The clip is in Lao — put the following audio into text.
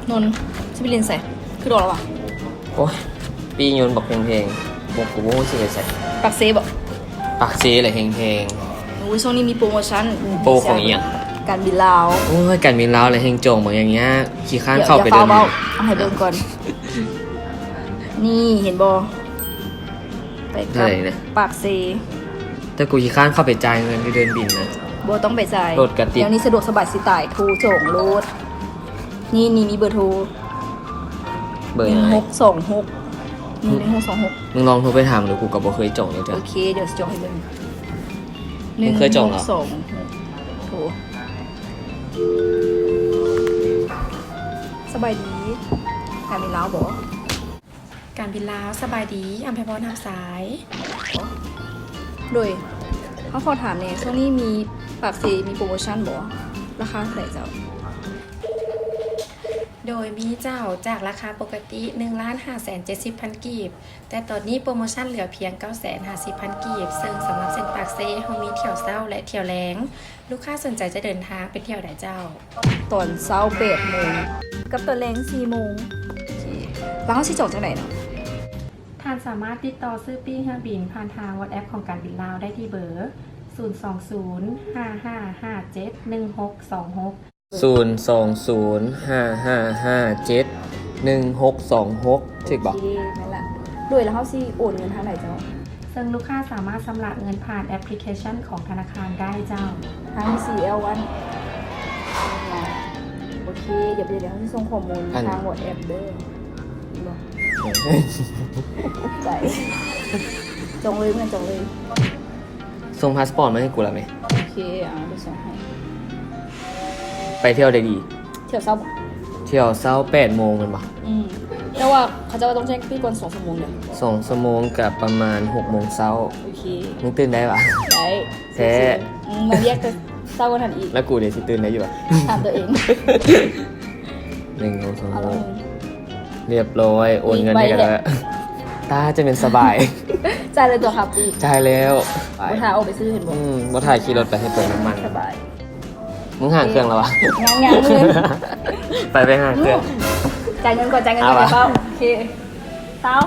ນົນ ຊິໄປຫຼິ້ນໃສ? ຄືດອກແລ້ວຫວາ? ໂອ້ຍ ປີ້ຍົນບັກແພງໆ ບໍ່ ກູບໍ່ຮູ້ຊິໄປໃສ. ປາກເຊບໍ? ປາກເຊແຫຼະແພງໆ. ໂອ້ຍ ຊ່ວງນີ້ມີໂປຣໂມຊັນ. ໂປຣຂອງອີ່ຫຍັງ? ການບິນລາວ. ໂອ້ຍ ການບິນລາວແຫຼະແຮງຈອງບັກຢ່າງຍາກ ຂີ້ຄ້ານເຂົ້າໄປເດີ່ນ. ເອົາໃຫ້ເບິ່ງກ່ອນ. ນີ້ເຫັນບໍ່? ໄປກັບປາກເຊ. ແຕ່ກູຂີ້ຄ້ານເຂົ້າໄປຈ່າຍເງິນຢູ່ເດີ່ນບິນນະ. ບໍ່ຕ້ອງໄປຈ່າຍ. ລົດກະຕິດ. ດຽວນີ້ສະດວກສະບາຍຊິຕາຍ ໂທຈອງໂລດ. ນີ້ ນີ້ມີເບີໂທ. ເບີຫຍັງ? ໜຶ່ງຫົກສອງຫົກ. ນີ້ ໜຶ່ງຫົກສອງຫົກ. ມຶງລອງໂທໄປຖາມດູ ກູກໍບໍ່ເຄີຍຈອງເລີຍເທື່ອ. ໂອເຄ ດຽວຊິຈອງໃຫ້ເບິ່ງ. ມຶງເຄີຍຈອງເນາະ? ໜຶ່ງຫົກສອງຫົກ. ໂທ. ສະບາຍດີ. ການບິນລາວບໍ? ການບິນລາວ ສະບາຍດີ. ອຳໄພພອນຮັບສາຍ. ໂດຍ ເຮົາຂໍຖາມແດ່ ຊ່ວງນີ້ມີ ປາກເຊມີໂປຣໂມຊັນບໍ? ລາຄາເທົ່າໃດເຈົ້າ? ໂດຍມີເຈົ້າ, ຈາກລາຄາປົກກະຕິ ໜຶ່ງລ້ານຫ້າແສນເຈັດສິບພັນກີບ ແຕ່ຕອນນີ້ໂປຣໂມຊັນເຫຼືອພຽງ ເກົ້າແສນຫ້າສິບພັນກີບ ເຊິ່ງສຳລັບເສັ້ນປາກເຊ ເຮົາມີຖ້ຽວເຊົ້າ ແລະ ຖ້ຽວແລງ. ລູກຄ້າສົນໃຈຈະເດີນທາງໄປທ່ຽວໃດເຈົ້າ? ຕອນເຊົ້າແປດໂມງ ກັບຕອນແລງສີ່ໂມງ. ໂອເຄ ແລ້ວເຮົາຊິຈອງຈັ່ງໃດເນາະ? ທ່ານສາມາດຕິດຕໍ່ຊື້ປີ້ເຮືອບິນຜ່ານທາງ WhatsApp ຂອງການບິນລາວໄດ້ທີ່ເບີ ສູນສອງສູນ ຫ້າຫ້າຫ້າເຈັດ ໜຶ່ງຫົກສອງຫົກ. ສູນສອງສູນ ຫ້າຫ້າຫ້າເຈັດ ໜຶ່ງຫົກສອງຫົກ ຖືກບໍ່? ໂອເຄ ແມ່ນລະ. ໂດຍ ແລ້ວເຮົາຊິໂອນເງິນທາງໃດເຈົ້າ? ເຊິ່ງລູກຄ້າສາມາດຊຳລະເງິນຜ່ານແອັບພລິເຄຊັນຂອງທະນາຄານໄດ້ເຈົ້າ. ທາງ CL One. ໂອເຄ ດຽວ ດຽວ ດຽວເຮົາຊິສົ່ງຂໍ້ມູນທາງ WhatsApp ເດີ. ໄປ ຈອງເລີຍ ເມື່ອນຈອງເລີຍ. ສົ່ງພາສປອດມາໃຫ້ກູລະແມ. ໂອເຄ ເອົາ ດຽວສົ່ງໃຫ້. ໄປທ່ຽວໃດດີ? ທ່ຽວເຊົ້າ. ທ່ຽວເຊົ້າແປດໂມງແມ່ນບໍ່? ອືມ ແຕ່ວ່າເຂົາເຈົ້າວ່າຕ້ອງແຈ້ງຕື່ນກ່ອນສອງຊົ່ວໂມງເດ້. ສອງຊົ່ວໂມງກະປະມານຫົກໂມງເຊົ້າ. ໂອເຄ ມຶງຕື່ນໄດ້ຫວາ? ໄດ້. ແທ້. ອືມ ມາວຽກແຕ່ເຊົ້າກວ່ານັ້ນອີກ. ແລ້ວກູເດ ຊິຕື່ນໄດ້ຢູ່ຫວາ? ຖາມຕົວເອງ. ໜຶ່ງ ສອງ ສາມ ເອົາລະ ຮຽບຮ້ອຍ ໂອນເງິນໃຫ້ກັນແລ້ວ. ຕາ ຈະແມ່ນສະບາຍ. ຈ່າຍແລ້ວຕົວະຄ່າປີ້? ຈ່າຍແລ້ວ. ບໍ່ຖ້າອອກໄປຊື້ເຫັນບໍ່? ອືມ ບໍ່ຖ້າຂີ່ລົດໄປໃຫ້ເຕີມນ້ຳມັນ. ສະບາຍ. ມຶງຫາງເຄື່ອງແລ້ວຫວາ? ຍັງ ຍັງເລີຍ. ໄປ ໄປຫາງເຄື່ອງ. ອືມ ຈ່າຍເງິນກ່ອນ ຈ່າຍເງິນກ່ອນ. ເອົາຫວາ? ໂອເຄ ເອົາ.